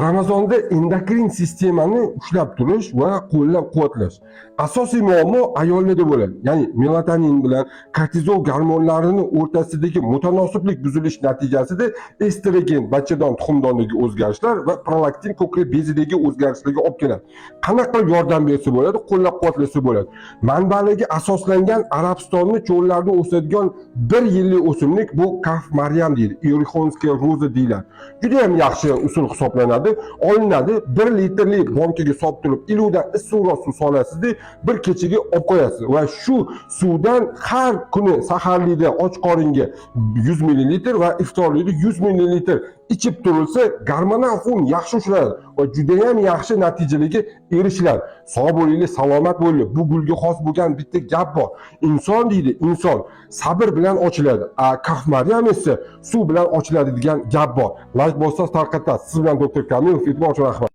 Ramazonda endokrin sistemani ushlab turish va qo'llab-quvvatlash. Asosiy muammo ayollarda bo'ladi. Ya'ni melatonin bilan kortizol gormonlarini o'rtasidagi mutanosiblik buzilish natijasida estrogen bachadon tuxumdondagi o'zgarishlar va prolaktin ko'krak bezidagi o'zgarishlarga olib keladi. Qanaqa qilib yordam bersa bo'ladi, qo'llab-quvvatlasa bo'ladi? Manbalariga asoslangan Arabistonni cho'llarida o'sadigan bir yillik o'simlik bu kaf maryam deydi, иерихонская роза deyiladi. Juda ham yaxshi usul hisoblanadi. Olinadi, 1 litrli bonkaga solib turib, iliqdan issiqroq suv solasizda, bir kechaga olib qo'yasiz va shu suvdan har kuni saharlikda och qoringa 100 ml va iftorlikda 100 ml ichib turilsa, gormonal fon yaxshi ushlanadi va juda ham yaxshi natijalarga erishiladi. Sog' bo'linglar, salomat bo'linglar. Bu gulga xos bo'lgan bitta gap bor. Inson deydi, inson sabr bilan ochiladi, a kaf maryam esa suv bilan ochiladi degan gap bor. Layk bossangiz, tarqatasiz. Siz bilan doktor Kamilov. E'tibor uchun rahmat.